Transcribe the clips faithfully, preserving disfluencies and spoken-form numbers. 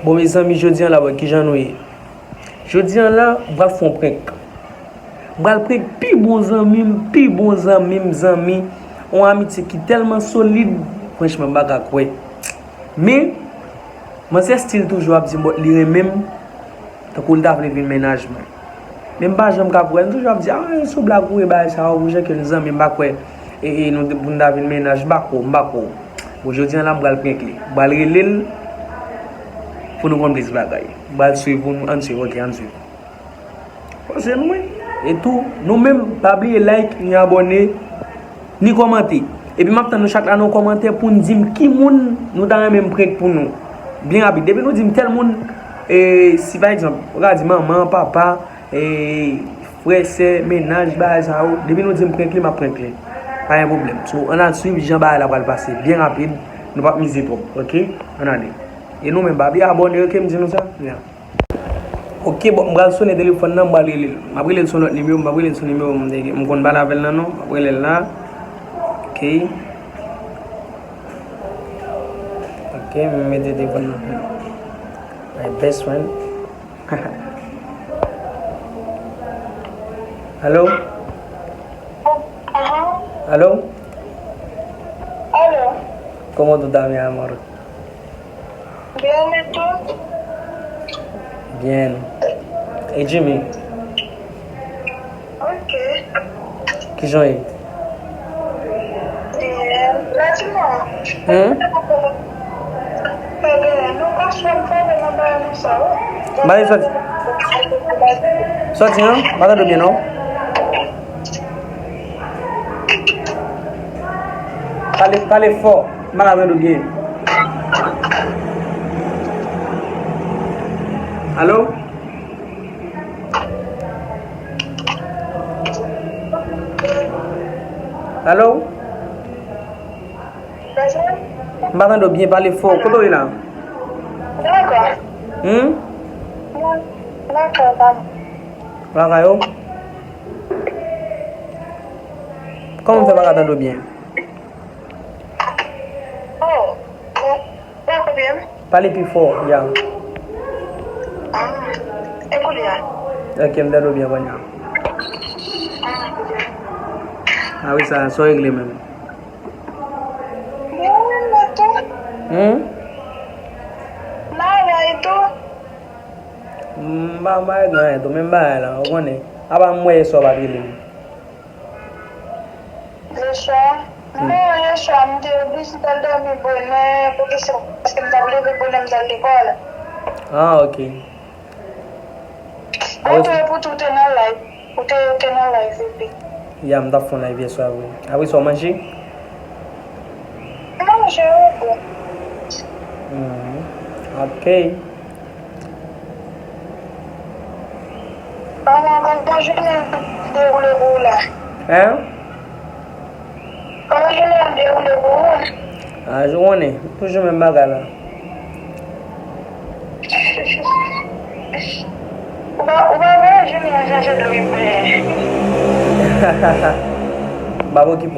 Bon, mezanmi, jodi a la, wè kijan nou ye. Jodi a la, m pral fè yon prank. M pral prank pi bon zanmi m, pi bon zanmi m, zanmi. Yon amitye ki tèlman solid, franchman, m pa ka kwè. Men, manzè still toujou ap di m li renmen m, tankou l ta vle vin mennaj mwen. Men m pa janm ka kwè. M toujou ap di, "Ah, se blag ou ye, bagay sa yo, pou jan ke n zanmi, m pa kwè e, e, nou, pou n ta vin mennaj, m pa kwè w, m pa kwè w." Bon, jodi a la, m pral prank li. M pral rele l pou nou konn plis bagay. M pral swiv pou nou, ann swiv, ok, ann swiv. Pase nou, wi. E tou, nou menm, pa bliye like, ni abòne, ni kòmante. Epi m ap tann nou chak la nan kòmantè pou n di m ki moun nou ta renmen m prank pou nou. Byen rapid. Depi nou di m tèl moun, e, si pa egzanp, ou ka di manman, papa, e, frè, sè, mennaj, bagay sa yo. Depi nou di m prank li, m ap prank li. Pa gen pwoblèm. So, ann al swiv jan bagay la pral pase. Byen rapid. Nou p ap mize twòp. Ok? Ann ale. E nou menm, pa bliye abòne, ok? M di nou sa. Yeah. Ok, bon, m pral sonnen telefòn nan, m pral rele l. M ap rele l sou lòt nimewo, m p ap rele l sou nimewo m te gen, m konn pale avè l nan non. M ap rele l la. Ok. Ok, m mete telefòn nan. My best friend. Alo? Alo? Alo? ¿Cómo tú estás, mi amor? Bien, ¿y tú? Bien. E Jimmy? Ok. Kijan w ye? Bien. Latimò. Hmm? Ebyen, nou pa sou fè nan bagay nou sa, wi. Mari, sòti. Sòti, non? M pa tande w byen, non? Pale, pale fò. M pa ka tande w byen. Alo? Alo? M pa tande w byen, pale fò. Kote w ye la? Hmm? Lakay ou? Kòman m fè pa ka tande w byen? Oh, oh, oh, kote m? Pale pi fò, ya. Ah, e kounye a? Ok, m tande w byen kounye a. Ah, kounye a. Ah wi, sa, sa w regle menm. Mwen menm tou. Hmm? Mwen la tou. M pa, m pa regle anyen tou, menm bagay la, ou konnen. Apa m wè yè swa w pa t rele m. Yè swa? Hmm. Non, yè swa, m te oblije t al dòmi bonè, pou ki sa, paske m t ap leve bonè, m t al lekòl. Ah, ok. Bon, tou, epi tou te nan live. Ou te, te nan live, epi. Ya, m t ap fè yon live yè swa, vre. Apre sa, w manje? M manje, wi, bon. Hmm, ok. Kòman, kòman jounen an dewoule pou ou la? Hein? Kòman jounen an dewoule pou ou? Ah, ou konnen, toujou menm bagay la. Ou pa, ou pa wè jounen an chanje dlo wi, men. M pa okipe w.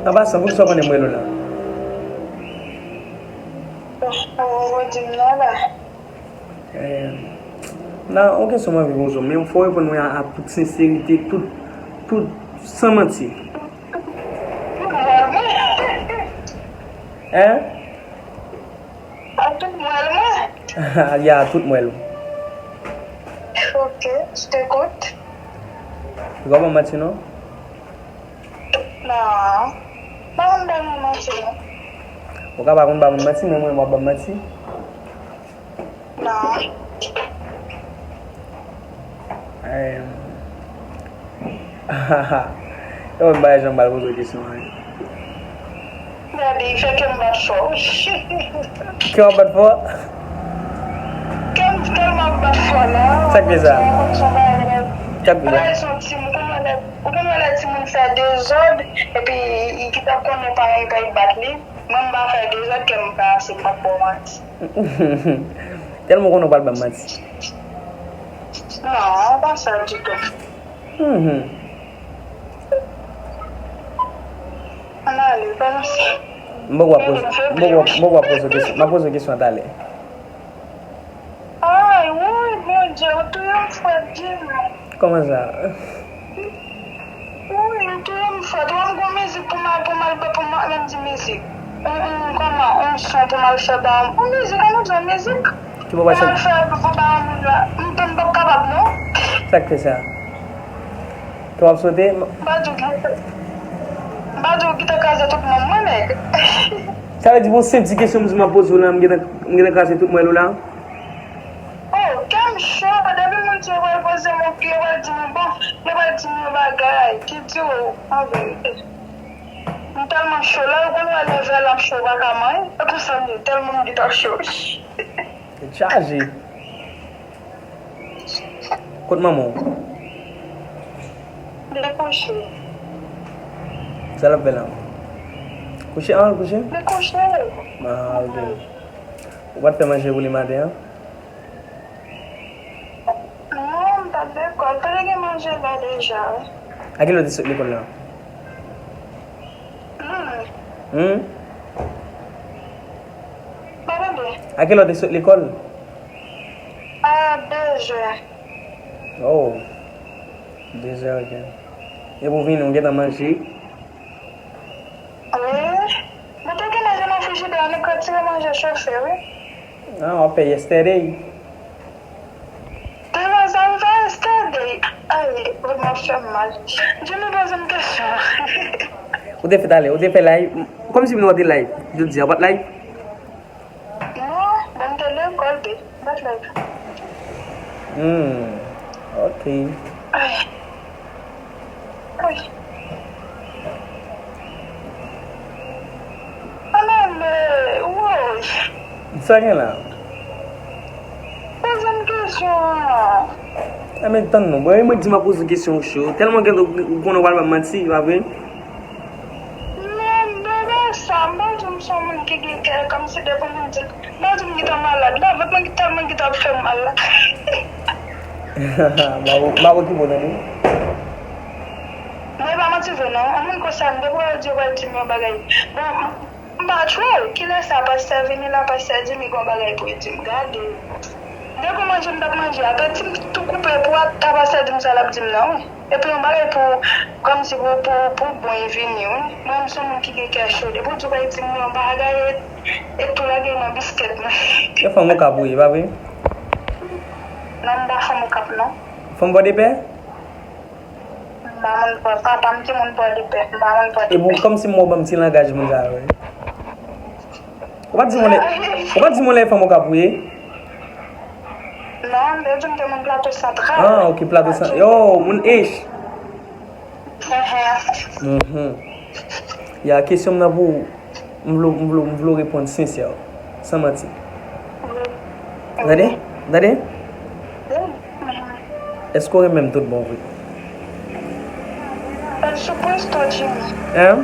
An pasan, poukisa w konnen m rele w la? Ou di m non la. Eh, nan, yon kesyon mwen vin poze w, men fò w reponn mwen a, a tout senserite, tout, tout, san manti. Hein? A tout mwèl mwen? Ya, a tout mwèl ou. Ok, je t'écoute. Ou pa ban m manti non? Non. Pa konn ban moun manti non. Ou ka pa konn ba moun manti, men mwen, w ap ban m manti. Non. Em. Yo, m pa janm pral poze w kesyon an. Gade, fè kè m bat fò. Kè w ap bat fò? Kè m tèlman ap bat fò la. Sa k fè sa? Sa k fè sa? Bagay sa, ti moun, ou konn wè lè, ou konn wè lè timoun fè dezòd, epi li, li gentan konnen paran li pa bat li. Mwen, m pa fè dezòd, kè m pa ase bat fò manti. Tèlman w konnen w pral ban m manti. Non, pa sa ditou. Mhm. Ann ale, pa nan sa. M poko ap poze, m poko, m poko ap poze w kesyon. M ap poze w kesyon an talè. Ay, woy, Bondye, ou touye m frèt Jimmy. Kòman sa? Woy, ou touye m frèt. Ou wè m gon mizik pou m al, pou m al, pou m al, menm di mizik. On, on, kòman, on son pou m al fè ba, on mizik, an nou di on mizik. Ki pou pase? Pou m al fè pou, pou ba on moun la. M, m p ap kapab, non. Sa k fè sa? Ke w ap sote? M pa di w ki, m pa di w ki te kraze tout manm mwen, nèg. Sa vle di, bon, senp ti kesyon m di m ap poze w la, m gentan, m gentan kraze tout mwen ou la? Oh, kè m cho, depi moun di yo pral poze m yon pye, yo pral di m, bon, yo pral di m yon bagay ki di w, an verite. M tèlman cho, lè yo konn wè lè vè l ap cho, yo pa ka manyen, e konsa m ye, tèlman m gentan cho. Tèt chaje. Kot manman w? Li kouche. Sa l ap fè la? Kouche, an, l kouche? Li kouche. Ah, ok. Ou pa t fè manje pou li maten an? Non, m t ap lekòl. Te gen manje la deja, wi. A kilè w te sot lekòl la? Hmm. Hmm? Pa tande. A kilè w te sot lekòl? A dezè. Oh. Dezè, ok. Epi w vini, w gentan manje? Wi. Mwen te gen manje nan frijidè a, nou retire manje chofe, wi. Ah, w ap fè yesterday? Devan sa m fè yesterday. Ay, vrèman fè m mal. Jimmy poze m kesyon. Ou te fè talè, ou te fè live. Kòmsi nou te live. Jodi a, w pa t live? Non, bon, m te lekòl, babe. M pa t live. Hmm, ok. Ay. Ay. Anale, woy. Sa gen la? Poze m kesyon an. Enben, tann non. Bon, e mwen di m ap poze w kesyon ou cho. Tèlman gen ou konnen w pral ban m manti, pa vre? Non, m pa sa. M pa di w m se yon moun ki gen kè, kòmsi depi moun di m, m pa di w m gentan malad. La, vant mwen ki tèlman gentan ap fè m mal la. M pa, m pa okipe w tande. Men e pa manti vre non. Yon moun konsa, m te kwè yo di yo pral di m yon bagay. Bon, m pa tchwèl. Kilè sa pastè vini la, pastè di m li gon bagay pou l di m. Gade. Depi manje m t ap manje, apeti m tou koupe pou a, ta pastè di m sa l ap di m nan, wi. Epi yon bagay pou, kòmsi pou, pou, pou bon e vini, wi. Mwen, m se yon moun ki gen kè cho. Depi w di w pral di m yon bagay, e, e tou lage nan biskèt mwen. Yon fanm Okap ou ye, pa vre? Non, m pa fanm Okap, non. Fanm Pòdepè? M pa moun Pò-, papa m ki moun Pòdepè. M pa moun Pòdepè. E bon, kòmsi m wè w ban m ti langaj moun sa yo, wi. Ou pa di m w lè, ou pa di m w lè fanm Okap ou ye? Non, m te di m te moun Plato Santral. Ah, ok, Plato Santral. Yo, moun H. Mhm. Ya, kesyon m nan pou ou, m vle, m vle, m vle w reponn sensè, san manti. Tande? Tande? Èske w renmen m tout bon vre? Èske w renmen m tout bon vre? Hein?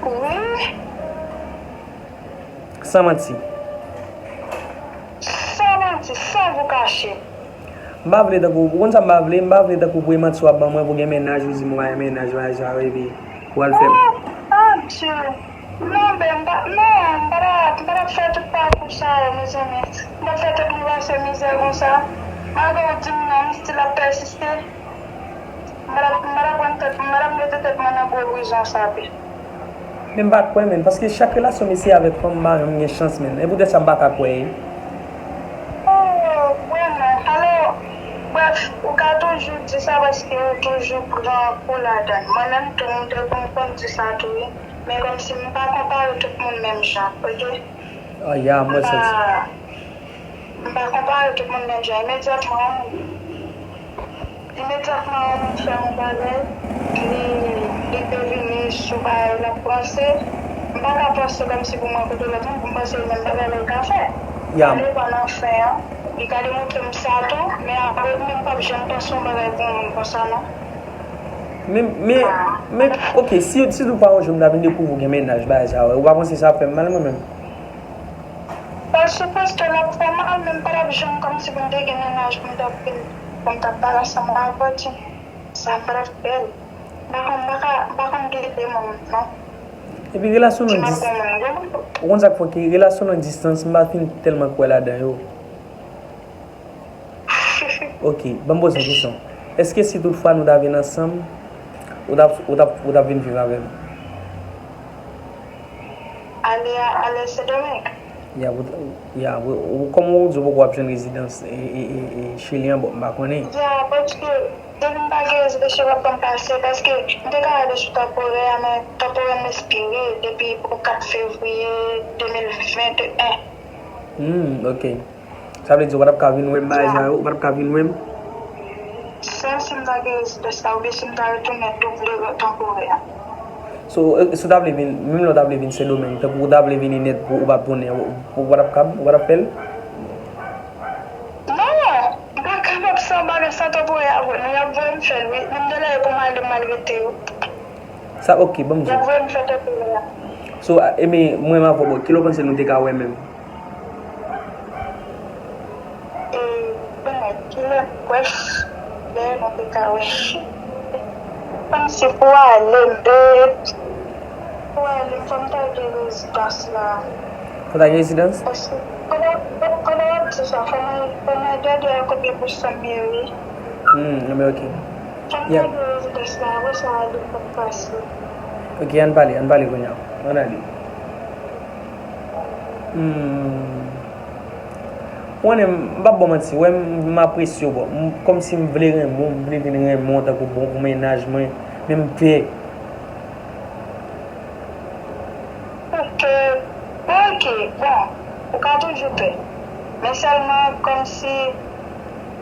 Wi. San manti. San manti, san pou kache. M pa vle tankou, ou konn sa m pa vle? M pa vle tankou pou e manti w ap ban mwen pou gen mennaj, ou di m ou pa gen mennaj, bagay sa yo, epi ou al fè m. Oh, mon Dieu. Non, ben, m pa, non, m pa ta, m pa t ap fè tout pakou sa yo, mezanmi. M pa t ap fè tèt mwen pase mizè konsa. Malgre w di m non, m still ap pèsiste. M pa t ap, m pa t ap pran tèt, m pa t ap mete tèt mwen nan gwo prizon sa pi. Men m pa t kwè, menn, paske chak relasyon m eseye avèk fanm, m pa janm gen chans, menn. E poutèt sa m pa ka kwè. Oh, vrèman. Alò, brèf, ou ka toujou di sa paske ou toujou pran kou ladan l. Mwen menm tou, m te konn, konn di sa tou, wi. Men kòmsi m pa konpare tout moun menm jan, oke? Ah, ya, m wè sa. M pa, m pa konpare tout moun menm jan. Imedyatman, imedyatman yon moun fè yon bagay, li, li te vini sou bagay l ap panse. M pa ka panse kòmsi pou mwen kote lòt moun, pou m panse menm bagay la li ka fè. Ya. Sa depann nan fen an. Li ka demontre m sa tou, men apre, m menm p ap janm panse yon bagay pou yon moun konsa, non. Men, men, men, oke, si, si tou pa yon jou m ta vin dekouvri w gen mennaj, bagay sa yo, ou pa panse sa ap fè m mal mwen menm? Pal sou poste l ap fè mal, men m pa t ap janm kòmsi pou m te gen mennaj pou m t ap vin, pou m t ap pale ansanm avè w, ti. Sa pa t ap fè l. M pa konn, m pa ka, m pa konn gete moun, non. Epi relasyon long distance, ou konn sa k fè ke relasyon long distance, m pa fin tèlman kwè ladan yo. Ok, ban m poze yon kesyon. Èske si tout fwa nou ta vin ansanm, ou t ap, ou t ap, ou t ap vin viv avè m? Ale a, ale Sendomeng. Ya, ou, ya, ou, ou, kòm ou di, ou poko ap jwenn rezidans e, e, e, e Chili an, bon, m pa konnen. Ya, paske depi m pa gen rezidans, yo p ap ban m pase, paske m te ka ale sou tanporè a, men tanporè m ekspire depi pou kat fevriye de mil venteyen. Hmm, ok. Sa vle di ou pa t ap ka vin wè m bagay sa yo, ou pa t ap ka vin wè m? Sèl si m ta gen rezidans la, oubyen si m ta retounen double tanporè a. So, e, si w ta vle vin, menm lè w ta vle vin Sendomeng, tankou ou ta vle vini nèt pou ou pa tounen, ou, ou pa t ap kab, ou pa t ap fè l? Non! M pa kapab san bagay sa tanporè a vre. Men y ap voye m fè l, wi. Menm de lè pou m ale, m al rete yo. Sa, ok, ban m di w. Y ap voye m fè tanporè a. So, a, e men, mwen m avè w, bon, kilè w panse nou te ka wè menm? E, bon, kilè, brèf, lè nou te ka wè. Kòmsi pou ale, men, pou ale, fò m ta gen rezidans la. Fò w ta gen rezidans? Paske, pandan, pandan w ap di sa, fò mwen, fò mwen gade a konbyen pousan m ye, wi. Hmm, men ok. Fò m ta gen rezidans la, apre sa, ale m p ap pase. Ok, ann pale, ann pale kounye a. Ann ale. Hmm. Ou konnen, m p ap ba w manti, wè, m, m apresye w, bro. M, kòmsi m vle renmen w, m vle vin renmen w tankou bon pou mennaj mwen, men m pè. Ok, ok, bon, ou ka toujou pè. Men sèlman, kòmsi,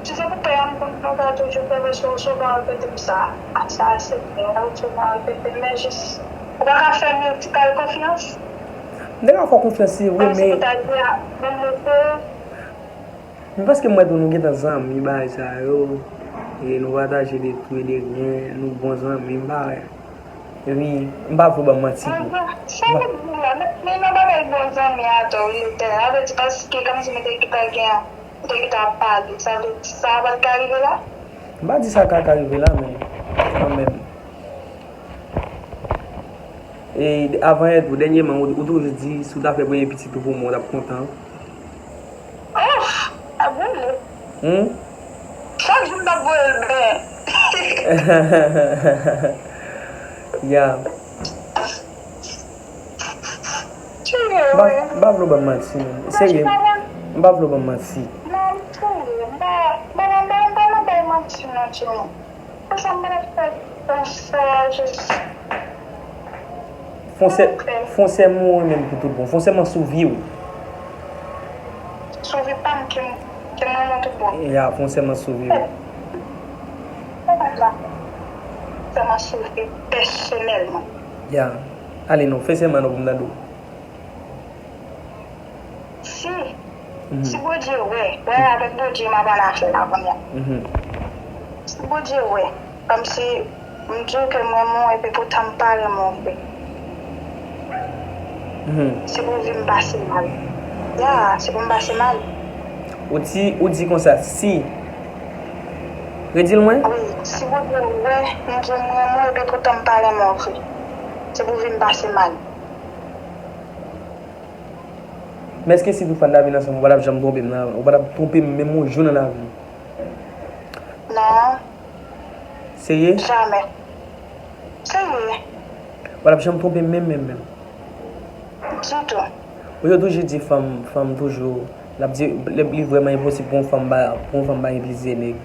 si se pou pè a, m konn nou ka toujou pè, paske w souvan repete m sa. A, sa, se vre, w souvan repete m, men jis, ou pa ka fè m yon ti kal konfyans? M te ka fè w konfyans, se vre, men. Kòmsi pou ta di a, menm lè ke Men paske m wè tou nou gentan zanmi, bagay sa yo, e nou pataje de tou e de byen, nou bon zanmi, m pa wè. Epi, m pa vle w ban m manti tou. Sa w ap di la, men, men nan bagay bon zanmi a tou, wi, Etènèl. Sa vle di paske kòmsi nou te gentan gen, nou te gentan ap pale, sa vle di sa pral ka rive la? M pa di sa ka, ka rive la, men kanmenm. E avan yè tou, dènyèman, ou, ou toujou di, si w ta fè premye pitit ou pou mwen, w t ap kontan. Ouf! Ap boule. Hmm? Chak jou m t ap voye l ben. Ya. M pa, m pa vle w ban m manti, non. Serye, m pa vle w ban m manti. Non, serye, m pa, m pa, m pa, m pa nan bay manti, non, Jimmy. Sa m ap fè konsa, jis Fon sè, fon sèman w renmen l pou tout bon. Fon sèman sou vi w. Sou vi pa m ke m, ke m renmen w tout bon. Ya, fon sèman sou vi w. Fon sèman sou vi pèsonèlman. Ya. Ale non, fè sèman non pou m tande w. Si, si Bondye wè, wè avèk Bondye m ap ann afè la kounye a. Si Bondye wè, kòmsi m di w ke m renmen w epi poutan m pa renmen w vre. Se pou vi m pase mal. Ya, se pou m pase mal. Ou di, ou di konsa, si. Redi l mwen? Wi, si Bondye wè, m di w m renmen w epi poutan m pa renmen w vre. Se pou vi m pase mal. Men èske si toutfwa n ta vin ansanm, ou pa t ap janm twonpe m nan, ou pa t ap twonpe m menm yon jou nan lavi w? Non. Serye? Jamè. Serye. Ou pa t ap janm twonpe m menm, menm, menm? Ditou. Ou yo toujou di fanm, fanm toujou, l ap di, li, li vrèman enposib pou yon fanm ba, pou yon fanm ba gen plizyè nèg.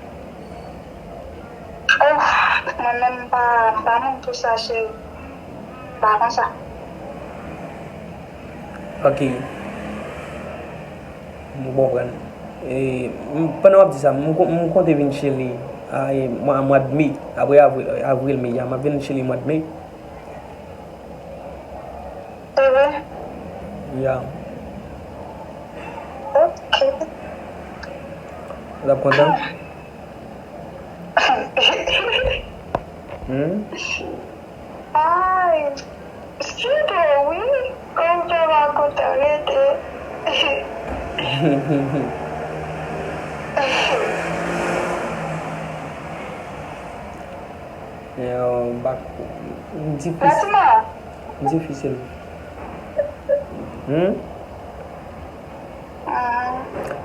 Ouf, mwen menm m pa, m pa moun pou sa, cheri. M pa konsa. Ok. M konprann. E, m, pandan w ap di sa, m, m konte vin Chili a, e, mwa, mwa d me. Apre avril, avril, me, ya, m ap vin Chili mwa d me. Vre? Ya. Ok. Ou t ap kontan? Hmm? Ay, si vre wi, kòm fè m a kontan rete. Yo, m pa, m difisil. Fatima! M difisil. Hmm?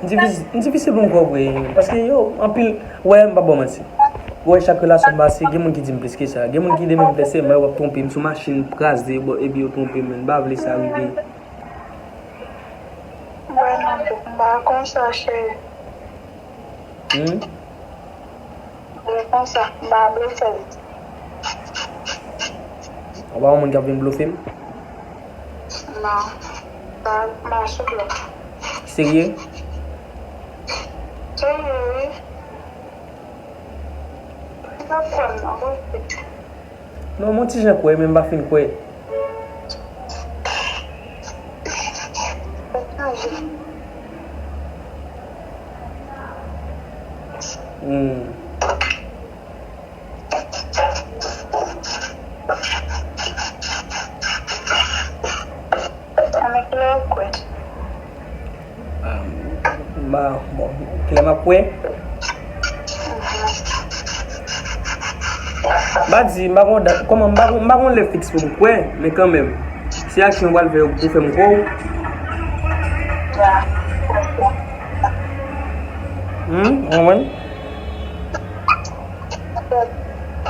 M difisil, m difisil pou m kwè w vre. Paske yo, anpil, wè, m pa ba w manti. Wè, chak relasyon m pase, gen moun ki di m plis ke sa. Gen moun ki de menm fè sèman, w ap twonpe m sou machin, m kraze, bon, epi yo twonpe m, men m pa vle sa rive. Wè, non, m pa konsa, cheri. Hmm? Mwen konsa, m pa blofe l. Ou pa yon moun k ap vin blofe m? Non. Pa, pa souple. Serye? Serye, wi. Ou pa kwè m non, bro. Non, m on ti jan kwè, men m pa fin kwè. Hmm. Ann, kilè w kwè? Ah, m pa, bon, kilè m ap kwè? M pa di, m pa gon dat, kòman, m pa gon, m pa gon lè fiks pou m kwè, men kanmenm, se aksyon pral fè pou fè m kwè w. Hmm, w konprann?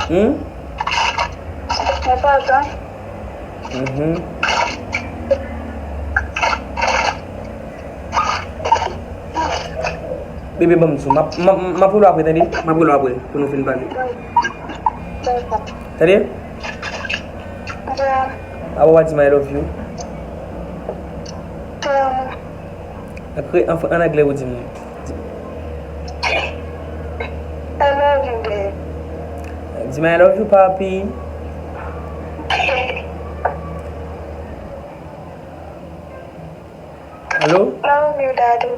Hmm? Enpòtan. Mhm. Bebe, ban m di w. M ap, m ap, m ap rele w apre, tande? M ap rele w apre, pou nou fin pale. Dakò. Tande? Dakò. Apa w a di m I love you? Te amo. An kre-, an fr-, an anglè ou di m. I love you, babe. Di m I love you, papi. Alo? Love you, daddy.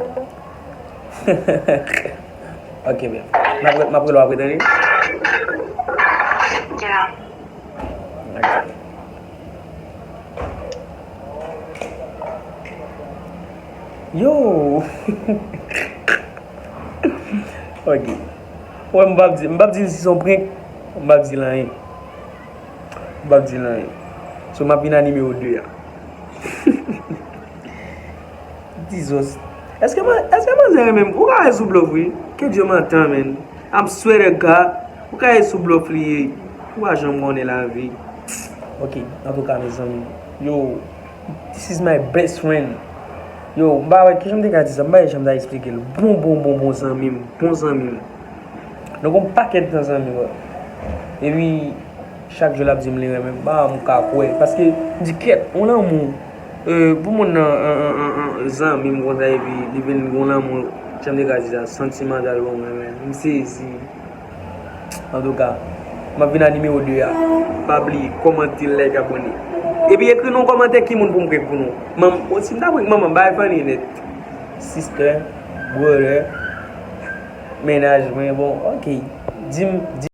Ok, byen. M ap, m ap rele w apre, tande? Yeah. Ok. Yo! Ok. Wè, m p ap di, m p ap di si se yon prank, m p ap di l anyen. M p ap di l anyen. So, m ap vin a nimewo de a. Dizos. Èske man-, èske manzè renmen m? Ou ka wè sou blòf, wi. Que Dieu m'entend, man. I swear to God. Ou ka wè sou blòf li ye. Ou pa janm konnen lavi. Ok, antouka, mezanmi. Yo, this is my best friend. Yo, m pa wè kijan m te ka di sa. M pa wè jan m ta eksplike l. Bon, bon, bon, bon zanmi m. Bon zanmi m. Nou gon pakèt tan zanmi, bro. Epi, chak jou l ap di m li renmen m, pa m ka kwè. Paske, m di kèt, yon lanmou, euh, pou moun nan, an, an, an, an, zanmi m konsa, epi li vin gon lanmou, jan m te ka di sa, santimantal pou mwen, men. M sezi. Antouka, m ap vin a nimewo de a. Pa bliye, kòmante, like, abòne. Epi ekri nan kòmantè ki moun pou m prank pou nou. Manm, o, si m ta prank manman, bay funny nèt. Sister, brother, mennaj mwen, bon, ok. Di m, di